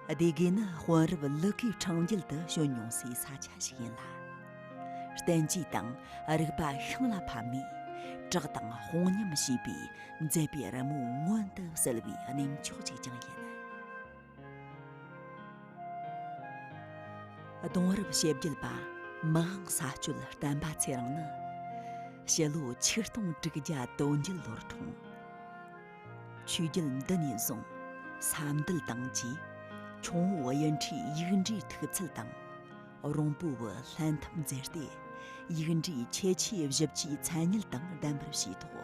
སྡེ་དགེ་ནི་དཔོན་རབས་ལི་ཀའི་འཕྲིན་བརྒྱུད་དུ་བྱོན་མྱོང་སའི་ས་ཆ་ཞིག་ཡིན་ལ། བསྟན་བཅོས་དང་རིག་པ་ཤིང་ལ་ཕབ་ནས་བྲག་དང་དཔུང་མཉམ་བྱས་པའི་མཛེས་པའི་རི་མོ་མངོན་དུ་གསལ་བའི་གནས་མཆོག་ཅིག་ཀྱང་ཡིན། གདུང་རབས་ཞེ་བརྒྱད་པ་མི་དབང་ས་སྤྱོད་བསྟན་པ་ཚེ་རིང་ནི་ཕྱི་ལོ་ཆིག་སྟོང་དྲུག་བརྒྱ་དོན་བརྒྱད་ལོར་འཁྲུངས། ཆོས་རྒྱལ་འདི་ནས་བཟུང་ས་འདུལ་དང་བཅས་ཁྱུང་པོ་དབྱི་ཁྲིའི་ཡིག་འབྲུའི་ཐུག་ཚད་དང་རོང་པོ་བུ་ལྷན་ཐབས་མཛད་དེ་ཡིག་འབྲུའི་ཁྱད་ཆོས་བཞི་བཅུའི་མཚན་ཉིད་དང་ལྡན་པར་བྱས་ཐོག་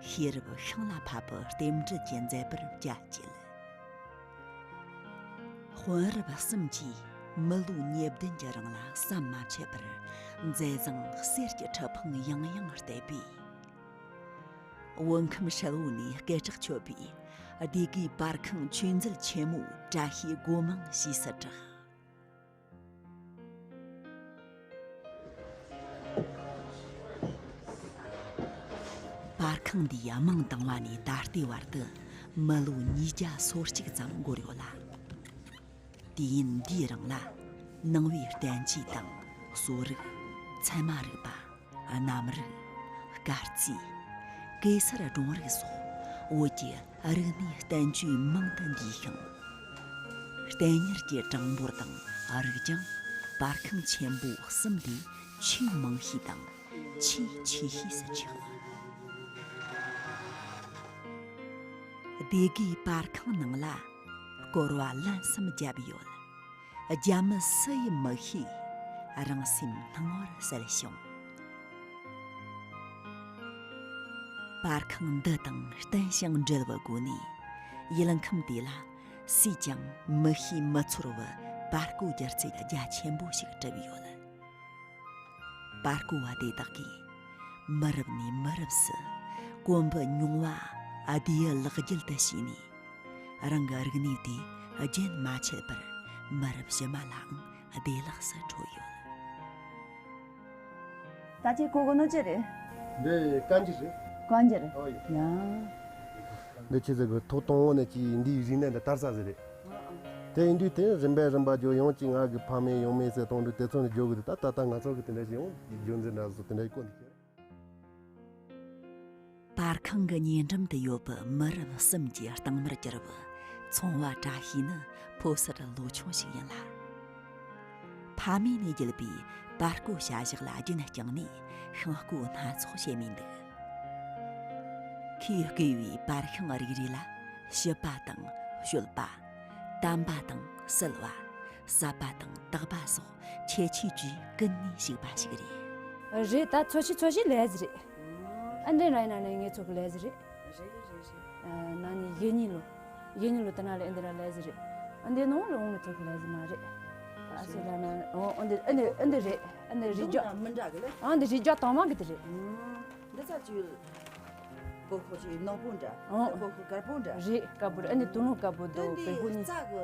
ཤེས་རབ་ཤིང་ལ་ཕབ་པའི་རྟེན་འབྲེལ་གྱི་མཛད་པར་རྒྱ་བསྐྱེད། དཔོན་རབས་གསུམ་གྱིས་མི་ལོ་ཉེར་བདུན་གྱི་རིང་ལ་ཟམ་མ་ཆད་པར་མཛད་བཟང་གསེར་གྱི་ཁྲི་འཕང་ཡང་ཡང་བརྟན་པས། བོད་ཁམས་ཧྲིལ་བོ་ནས་སྐད་གྲགས་ཆོད་པའི་སྡེ་དགེའི་པར་ཁང་ཆོས་མཛོད་ཆེན་མོའི་བཀྲ་ཤིས་སྒོ་མང་ཞེས་སུ་གྲགས། པར་ཁང་འདིའི་དམངས་དང་བ་ནས་ད་ལྟའི་བར་དུ་མི་ལོ་ཉིས་བརྒྱ་སོ་གཅིག་ཙམ་འགོར་ཡོད་ལ། དུས་ཡུན་འདིའི་རིང་ལ་ནང་པའི་བསྟན་བཅོས་དང་གསོ་རིག་ཚད་མ་རིག་པ། གནམ་རིག་སྐར་རྩིས། གེ་སར་སྒྲུང་རིག་སོགས་བོད་ཀྱི་རིག་གནས་བསྟན་བཅོས་མང་དུ་འདུས་ཤིང་། བསྟན་གཉེར་གྱི་གྲངས་འབོར་དང་རིགས་ཀྱང་པར་ཁང་ཆེན་པོ་གསུམ་ལས་ཆེས་མང་ཤོས་དང་ཆེས་ཆེ་ཤོས་སུ་ཆགས། སྡེ་དགེའི་པར་ཁང་ནང་ལ་སྐོར་བ་ལན་གསུམ་བརྒྱབ་ཡོད། རྒྱ་མི་སུ་ཡིས་མི་ཤེས། རང་སེམས་སྣང་བར་གསལ་བྱུང་། པར་ཁང་འདི་དང་བསྟུན་ཞིང་འབྲེལ་བའི་སྒོ་ནས་ཡུལ་ཁམས་དེ་ལ་སུས་ཀྱང་མི་ཤེས་མི་ཚོར་བའི་པར་བརྐོས་སྒྱུ་རྩལ་རྒྱ་ཆེན་པོ་ཞིག་གྲུབ་ཡོད། པར་བརྐོ་བ་དེ་དག་གིས་མི་རབས་ནས་མི་རབས་སུ་གོམ་པ་རྙིང་བ་བདེ་བླག་རྒྱུད་དུ་བྱས་ནས། རང་གི་རིག་གནས་དེ་རྒྱུན་མ་ཆད་པར་མི་རབས་ཕྱི་མ་ལའང་བདེ་བླག་སུ་འཕྲོད་ཡོད། ད་ཅི་གོ་གོ་ནོ་ཅི་རེད། འདི་ཀན་ཇི་རེད། ཀན་ཇི་རེད། ཨོ་ཡ། ཡ། འདི་ཆི་ཟེར་གི་ཐོག་དང་པོ་ནས་ཀྱི་འདིའི་རིག་གནས་འདི་དར་ས་ཟིག་རེད། དེ་ཡིན་དུས་དེ་རིམ་པས་རིམ་པ་བརྗོད་ཡོང་ཅིག་ང་གི་ཕ་མེས་ཡང་མེས་ཟེར་གཏོང་དུས་དེ་ཚོ་ནས་བརྗོད་གི་འདུག་ད་ད་ལྟ་ང་ཚོ་གི་དེ་འདྲ་ཞིག་ཡོང་རྒྱུ་འཛིན་འདྲ་བཟོ་དེ་འདྲ་ཞིག་གོ་འདུག་ཁྱེད། པར་ཁང་གི་ཉེ་འགྲམ་དུ་ཡོད་པའི་མི་རབས་གསུམ་གྱི་རྟིང་མར་གྱུར་པའི་ཚོང་བ་བཀྲ་ཤིས་ནི་ཕོ་གསར་ལོ་ཆུང་ཞིག་ཡིན་ལ། ཕ་མེས་ནས་བརྒྱུད་པའི་པར་བརྐོ་བྱ་གཞག་ལ་རྒྱུན་བསྐྱངས་ནས་ཤིང་བརྐོས་སྣ་ཚོགས་བྱེད་མུས་འདུག་ཁོས་བརྐོས་པའི་པར་ཤིང་རིགས་རེ་ལ་བྱིས་པ་དང་གཤོལ་པ། དམ་པ་དང་བསིལ་བ། ཟབ་པ་དང་དག་པ་སོགས་ཁྱད་ཆོས་ཀྱིས་ཀུན་ནས་བྱུགས་པ་ཞིག་རེད། རེད་ད་འཚོ་ཤི་འཚོ་ཤི་ལས་ཟིག་རེད། ཨ་འདྲེ་ན་ཡིན་ན་ནི་ངའི་ཚོ་གི་ལས་ཟིག་རེད། རེད་རེད་རེད། ཨ་ན་ནི་ཡེ་ཉི་ལོ། ཡེ་ཉི་ལོ་དེ་ན་ལས་ཨ་འདྲེ་ན་ལས་ཟིག་རེད། ཨ་འདྲེ་ནོ་ལོ་ངའི་ཚོ་གི་ལས་ཟིག་མ་རེད། ཨ་སི་ལ་ན་ཨོ་ཨ་འདྲེ་ཨ་འདྲེ་ཨ་འདྲེ་རེད། ཨ་འདྲེ་རི་ཇོ། མི་འདྲ་གི་ལས། ཨ་འདྲེ་རི་ཇོ་དང་མ་གི་དེ་རེད། འདི་ཚ་ཅུ། པོ་ཁོ་ཅི་ནག་པོ་འདྲ། ཨོ། པོ་ཁོ་དཀར་པོ་འདྲ། རེད་དཀར་པོ་རེད། ཨ་ནི་དུ་ལོང་དཀར་པོ་དུ་དེ་འདི་པེ་ཧུ་ནི། རྩ་གི་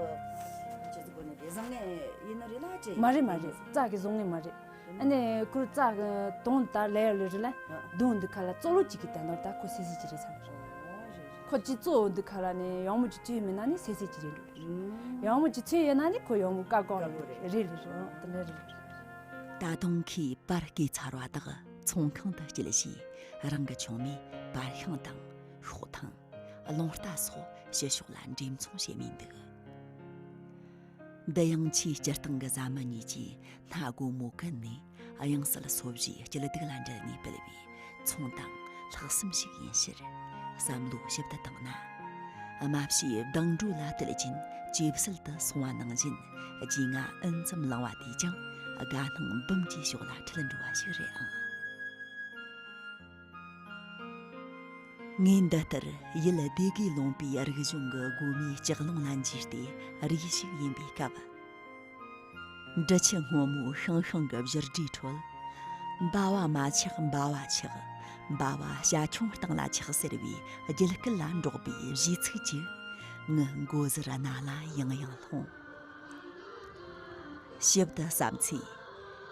ཅི་ཟིག་གོ་ནི་དེ་བཟང་ངན་ཡིན་ནི་རེད་ལ་ཅི། མ་རེད་མ་རེད། རྩ་གི་བཟང་ངན་མ་རེད། ཨ་ནི་ཁུར་རྩ་གི་དོང་དར་ལས་ལས་རེད་ལ། ཨ། དུང་འདི་ཁ་ལ་ཙོ་ལོ་ཅིག་གི་དན་ནོར་ད་ཁོ་སེ་སེ་ཅི་རེད་ཚ། ཨོ་རེད་རེད། ཁོ་ཅི་ཙོ་འདི་ཁ་ལ་ནི་ཡང་མོ་ཅི་ཅི་མིན་ན་ནི་སེ་སེ་ཅི་རེད་འགྲོ་རེད། ཡང་མོ་ཅི་ཚོས་ཡིན་ན་ནི་ཁོ་ཡང་མོ་ཀ་ཀོ་རེད་རེད་རེད་རེད། ཨོ་དེ་འདྲ་རེད། ད་དུང་ཁོས་པར་བརྐོས་ཚར་བ་དག་ཚོང་ཁང་དུ་སྐྱེལ་རྗེས་རང་གི་ཆུང་མས་པར་ཤིང་དང་ཤོག་ཐང་། རླུང་རྟ་སོགས་ཕྱི་ཕྱོགས་ལ་འགྲེམས་ཚོང་བྱེད་མུས་འདུག་འདི་ཡང་ཆེས་སྤྱིར་བཏང་གི་བཟའ་མི་གཉིས་ཀྱིས་སྣ་སྒོ་མོ་ཀུན་ནས་དབྱངས་གསལ་སོ་བཞིའི་སྐྱིད་སྡུག་ལ་འབྲེལ་ནས་སྤེལ་བའི་ཚོང་དང་ལྷག་བསམ་ཞིག་ཡིན་ཕྱིར། བསམ་བློ་ཞིབ་ཏུ་བཏང་ན། རྨ་བྱའི་སྡང་འགྲོ་ལ་བརྟེན་ཅིང་ཇེ་གསལ་དུ་སོང་བ་ནང་བཞིན་རྗེས་ང་ཨིན་ཙམ་ལངས་པ་དེས་ཀྱང་དགའ་སྣང་འབུམ་གྱིས་ཕྱོགས་ལ་ཁྲིད་འགྲོ་བ་ཞིག་རེད་ཨང་། ངས་འདི་ལྟར་ཡུལ་སྡེ་དགེ་ལུང་པའི་རིག་གཞུང་གི་སྒོ་མོའི་ལྕགས་ལུང་ལ་འཇུས་ཏེ་རེ་ཞིག་ཡིན་པའི་སྐབས། འབྲི་ཆུ་སྔོན་མོའི་ཤང་ཤང་གི་བཞུར་རྡེའི་ཁྲོད། འབའ་བ་མ་ཆག་འབའ་བ་ཆག་འབའ་བ་བྱ་ཁྱུང་སྟེང་ལ་ཆག་ཟེར་བའི་རྒྱུད་སྐད་ལ་འགྲོགས་པའི་གཞས་ཚིག་ཅིག་ངའི་མགོ་ཟུར་རྣ་ལ་ཡང་ཡང་ལྷུང་། ཞིབ་ཏུ་བསམ་ཚེ།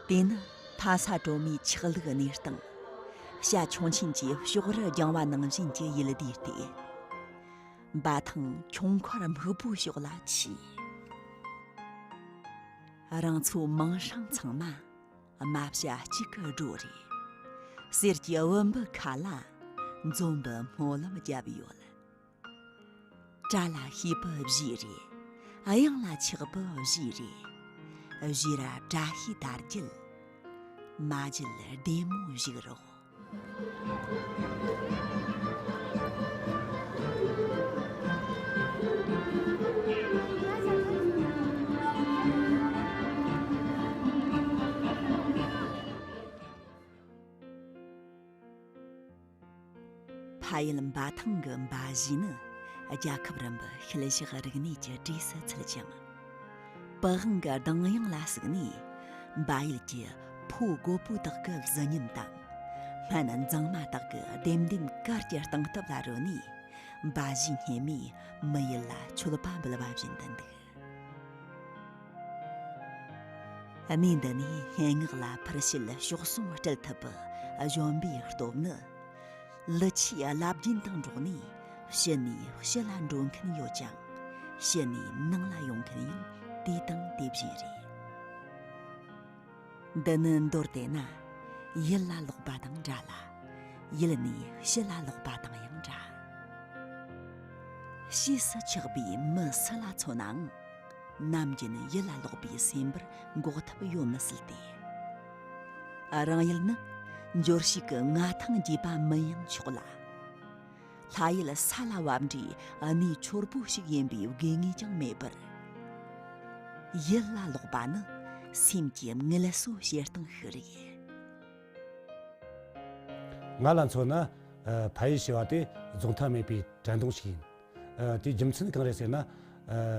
དེ་ནི་ཕ་ས་གྲོ་མའི་ཆག་ལུག་གནས་སྟངས། བྱ་ཁྱུང་ཆེན་གྱིས་ཕྱོགས་རིས་བརྒྱངས་པ་ནང་བཞིན་གྱི་ཡུལ་སྡེ་སྟེ། འབའ་ཐང་ཁྱུང་འཁོར་སྨུག་པོའི་ཕྱོགས་ལ་མཆིས། རང་ཚོའི་མིང་སྲིང་ཚང་མ་རྨ་བྱ་གཅིག་གི་སྒྲོ་རེད། གསེར་གྱི་བུམ་པའི་ཁ་ལ་འཛོམས་པའི་སྨོན་ལམ་བརྒྱབ་ཡོད། དགྲ་ལ་ཤེས་པའི་བཞེས་རེད། གཡང་ལ་ཆགས་པའི་བཞེས་རེད། བཞེས་ར་བཀྲ་ཤིས་དར་རྒྱས། མ་བརྗེད་བདེ་མོ་བཞུགས་རོགས། ཕ་ཡུལ་འབའ་ཐང་གི་འབའ་གཞིས་ནི་རྒྱལ་ཁབ་རིམ་པའི་ཤུལ་བཞག་རིག་གནས་ཀྱི་གྲས་སུ་ཚུད་ཅིང་། པི་ཝང་གི་གདངས་དབྱངས་ལ་གཟིགས་ནས། འབའ་ཡུལ་གྱི་ཕོ་རྒོད་པོ་དག་གི་གཟི་ཉམས་དང་། སྨན་མཛངས་མ་དག་གི་ལྡེམ་ལྡེམ་གར་གྱི་སྟངས་སྟབས་ལ་རོལ་ནས། འབའ་གཞིས་སྙེ་མས་མི་ཡུལ་ལ་མཆོད་པ་འབུལ་བ་བཞིན་དུ་འདུག། གནས་འདི་ནས་སྙན་ངག་ལ་ཕུར་ཕྱིན་ཕྱོགས་གསུམ་སྤྲད་ཐུབ་པའི་གཞོན་པའི་སྟོབས་ནི། ལི་ཆུའི་རླབས་རྒྱུན་དང་འགྲོགས་ནས་ཕྱི་ནས་ཕྱི་ལ་འགྲོ་མཁན་ཡོད་ཀྱང་། ཕྱི་ནས་ནང་ལ་ཡོང་མཁན་ཡང་དེ་དང་དེ་བཞིན་རེད། འདི་ནི་མདོར་བསྡུས་ན། ཡུལ་ལ་ལོག་པ་དང་འདྲ་ལ། ཡུལ་ནས་ཕྱི་ལ་ལོག་པ་དང་ཡང་འདྲ། ཕྱིས་སུ་ཆགས་པའི་མི་སུ་ལ་མཚོན་ནའང་། ནམ་རྒྱུན་ཡུལ་ལ་ལོག་པའི་སེམས་པར་འགོག་ཐབས་ཡོད་མི་སྲིད་དེ། རང་ཡུལ་ནི་འབྱོར་ཕྱུག་གི་མངའ་ཐང་རྒྱས་པ་མིན་ཡང་ཆོག་ལ། ལྷ་ཡུལ་ས་ལ་བབས་འདྲའི་གནས་འཁྱོར་པོ་ཞིག་ཡིན་པའི་དགོས་ངེས་ཀྱང་མེད་པར། ཡུལ་ལ་ལོག་པ་ནི་སེམས་ཀྱི་ངལ་གསོ་བྱེད་སྟངས་ཤིག་རེད། ང་ལ་མཚོན་ན། ཨ། ཕ་ཡུལ་ཞེས་པ་དེ་རྫོགས་མཐའ་མེད་པའི་དྲན་གདུང་ཞིག་ཡིན། ཨ། དེའི་རྒྱུ་མཚན་གང་རེད་ཟེར་ན། ཨ།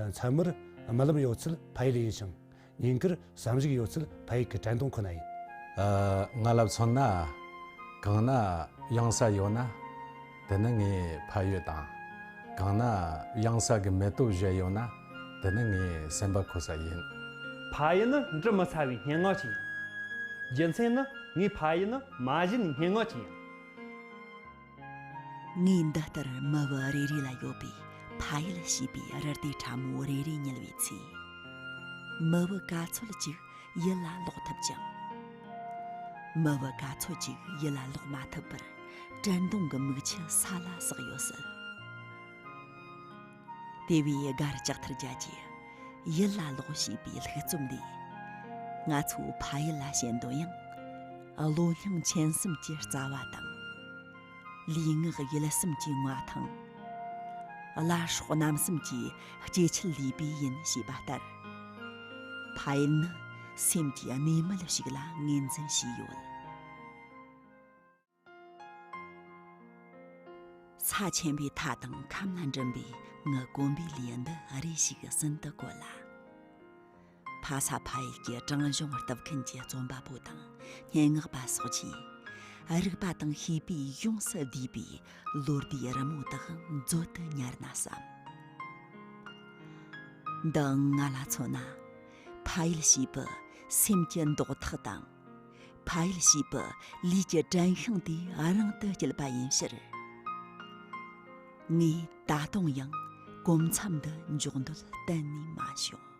མཚན་མོར་རྨི་ལམ་ཡོད་ཚད་ཕ་ཡུལ་ཡིན་ཞིང་། ཉིན་དཀར་བསམ་གཞིག་ཡོད་ཚད་ཕ་ཡུལ་གྱི་དྲན་གདུང་ཁོ་ན་ཡིན། ཨ། ང་ལ་མཚོན་ན། གང་ན་གཡང་ས་ཡོད་ན། དེ་ནི་ངའི་ཕ་ཡུལ་དང་། གང་ན་གཡང་ས་གི་མེ་ཏོག་བཞད་ཡོད་ན། དེ་ནི་ངའི་སེམས་པ་འཁོལ་ས་ཡིན། ཕ་ཡུལ་ནི་འབྲི་མི་ཚར་བའི་སྙན་ངག་ཅིག་ཡིན། རྒྱུ་མཚན་ནི་ངའི་ཕ་ཡུལ་ནི་མ་བཞེངས་སྙན་ངག་ཅིག་ཡིན། ངས་འདི་ལྟར་མི་བུ་རེ་རེ་ལ་ཡོད་པའི་ཕ་ཡུལ་ཞེས་པའི་རུ་སྡེ་ཕྲ་མོ་རེ་རེ་ཉུལ་བའི་ཚེ། མི་བུ་ག་ཚོད་ཅིག་ཡུལ་ལ་ལོག་ཐུབ་ཅིང་། མི་བུ་ག་ཚོད་ཅིག་ཡུལ་ལ་ལོག་མ་ཐུབ་པར་དྲན་གདུང་གི་མིག་ཆུ་ས་ལ་ཟགས་ཡོད་སྲིད། དེ་བས་སྒར་ལྕགས་ཐར་རྒྱལ་གྱི་ཡུལ་ལ་ལོག་ཞེས་པའི་ལྷུག་རྩོམ་འདིས། ང་ཚོའི་ཕ་ཡུལ་ལ་ཞེན་དོན་ཡང་། བློ་སྙིང་མཁྱེན་གསུམ་གྱི་རྩ་བ་དང་། ལུས་ངག་ཡིད་གསུམ་གྱི་མངའ་ཐང་། བླ་སྲོག་རྣམ་གསུམ་གྱི་སྐྱེ་འཆི་ལུས་པའི་ཡིན་ཞེས་པ་ལྟར། ཕ་ཡུལ་ནི་སེམས་ཀྱི་གནས་མལ་ཞིག་ལ་ངོས་འཛིན་བྱས་ཡོད། ས་ཆེན་པོའི་མཐའ་དང་ཁམས་ལ་འགྲིམ་པའི་ངའི་གོམ་པའི་ལུས་འདི་རེ་ཞིག་ཟིན་དུ་བཀོད་ལ། ཕ་ས་ཕ་ཡུལ་གྱི་བྲང་གཞུང་གཏུབ་མཁན་གྱི་རྩོམ་པ་པོ་དང་སྙན་ངག་པ་སོགས་ཀྱིས། རིག་པ་དང་ཤེས་པས་ཡོངས་སུ་བསྡུས་པའི་ལོ་ཟླའི་རི་མོ་དག་མཛོད་དུ་ཉར་ན་བསམ། འདི་ང་ལ་མཚོན་ན། ཕ་ཡུལ་ཞེས་པའི་སེམས་ཀྱི་འདོགས་ཐག་དང་། ཕ་ཡུལ་ཞེས་པའི་ལུས་ཀྱི་དྲན་ཤིང་དེ་རིང་དུ་སྐྱེས་པ་ཡིན་ཕྱིར། ངས་ད་དུང་ཡང་གོ་མཚམས་འདི་འཇོག་འདོད་གཏན་ནས་མ་བྱུང་།